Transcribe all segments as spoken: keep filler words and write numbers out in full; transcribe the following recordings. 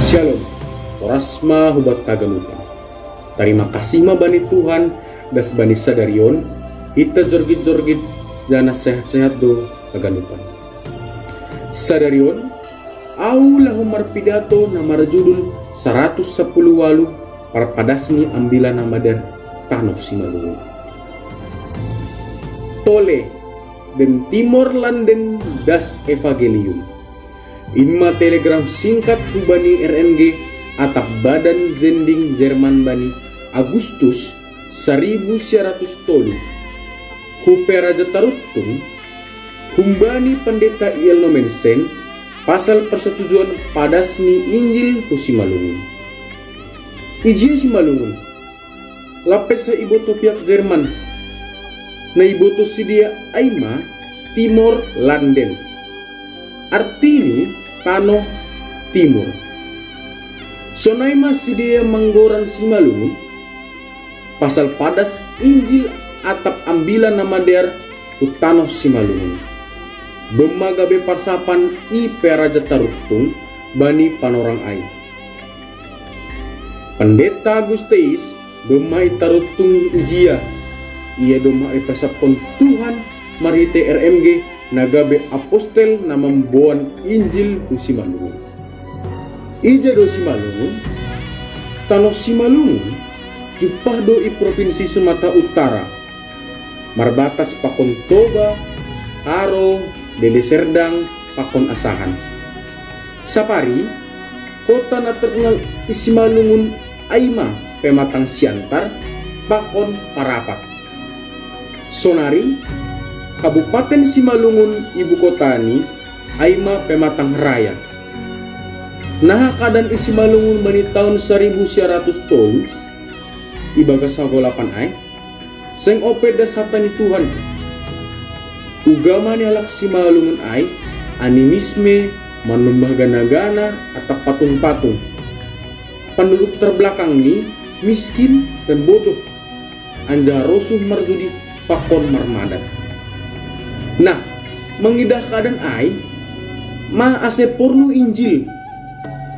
Shalom. Horas ma hubat taganupan. Tarima kasih ma bani Tuhan, das bani sadarion hita jorgit-jorgit, jana sehat-sehat do taganupan. Sadarion, au laho marpidato na marjudul saratus sapuluh walu, parpadas ni ambila na mader tanoh Simalungun. Tole, den Timor landen das evangelium. In ma telegram singkat hubani R M G atap badan zending Jerman bani Agustus saribu sia ratus tolu. Hupe raja taruntung, humbani pendeta I L Nommensen, pasal persetujuan padas ni Injil hu Simalungun. Ijia Simalungun? Lapesa iboto piak Jerman. Na iboto sidea ai ma Timor landen. Artini tanoh Timur. Sonai ma sidea manggoran Simalungun, pasal padas Injil atap ambila na mader hu tanoh Simalungun. Domma gabe parsapan i pe raja taruntung bani panorang ai. Pendeta Agustus domma i taruntung ijia, ia domma i pasaphon Tuhan marhite R M G na gabe apostel na mamboan Injil hu Simalungun. Ija do Simalungun? Tanoh Simalungun jumpah do i provinsi Sumatera Utara, marbatas pakon Toba, Karo, Deli Serdang, pakon Asahan. Sapari, kota na terkenal i Simalungun ai ma Pematang Siantar pakon Parapat. Sonari, Kabupaten Simalungun ibu kotani ai ma Pematang Raya. Naha kadan i Simalungun bani taon saribu sia ratus tolu, ibagas hagolapan ai, seng ope das hata ni Tuhan. Ugama ni halak Simalungun ai animisme, manumbah gana-gana atap patung-patung. Penduduk terbelakang ni miskin dan bodoh, anjaha rosuh marjudi pakon marmadan. Nah, mangidah kadan ai ma ase porlu Injil.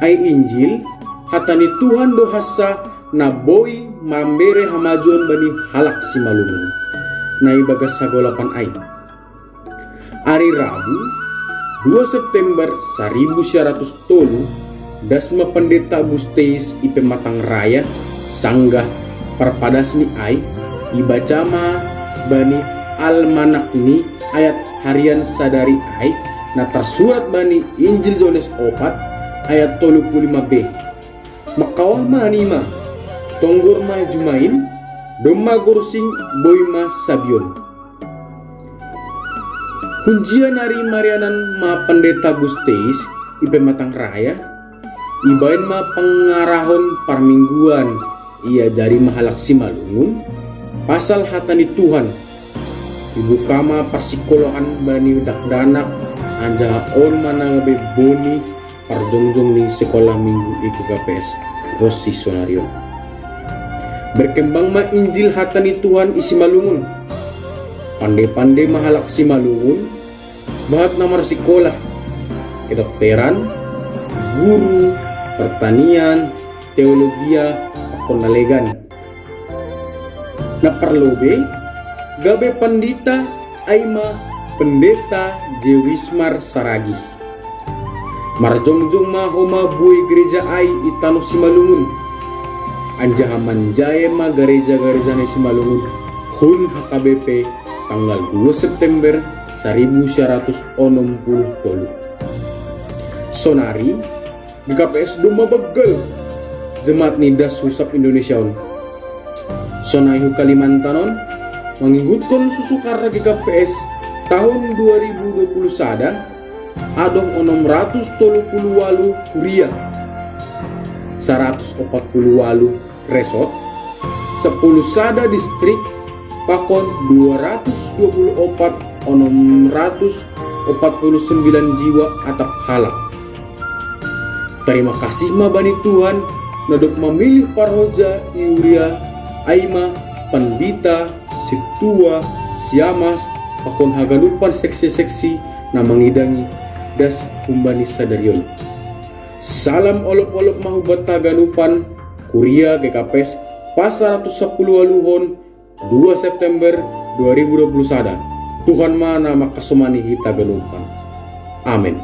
Ai Injil, hata ni Tuhan do hansa na boi mambere hamajuon bani halak Simalungun na ibagas hagolapan ai. Ari Rabu, dua September saribu sia ratus tolu, das ma Pendeta Agustus i Pematang Raya, sanggah parpadas ni ai ibaca ma bani almanak ni ayat harian sadari ai, na tarsurat bani Injil Johannes opat ayat tolu puluh lima b. Mangkawah ma nima, tonggor ma juma in, domma gorsing, boi ma sabion. Hunjia nari marianan ma Pendeta Agustus i Pematang Raya, ibaen ma pangarahon parmingguan, iajari ma halak Simalungun pasal hata ni Tuhan. Ibuka ma parsikolahan bani dakdanak, anjaha on ma na gabe boni parjongjong ni sikola minggu i G K P S ronsi sonari on. Berkembang ma Injil hata ni Tuhan i Simalungun. Pande-pande ma halak Simalungun, bahat na marsikola, kedokteran, guru, pertanian, teologia, pakon na legan. Na parlobei, gabe pandita ai ma Pendeta Jewismar Saragih. Marjongjong ma homa buei gereja ai i tanoh Simalungun. Anjaha manjae ma gareja-gareja ni Simalungun hun H K B P tanggal dua September saribu sia ratus onom puluh tolu. Sonari, G K P S domma banggal jemaat ni das hu sab Indonesia on. Sonai hu Kalimantan on, mangingkuthon susukarna G K P S tahun dua ribu dua puluh sada, adong onom ratus tolu puluh walu kuria, saratus opat puluh walu resort, sapuluh sada distrik, pakon dua ratus dua puluh opat onom ratus opat puluh sembilan jiwa atap halak. Tarima kasih ma bani Tuhan, na dob mamilih parhoja i huria ai ma pandita, sintua, siamas, pakon haganupan seksi-seksi na mangidangi das humbani sadari on. Salam olop-olop mahubat taganupan, kuria G K P S Pasar Ratu Sapuluh Waluhon, dua September dua ribu dua puluh sada. Tuhan mana makasomani hita ganupan. Amin.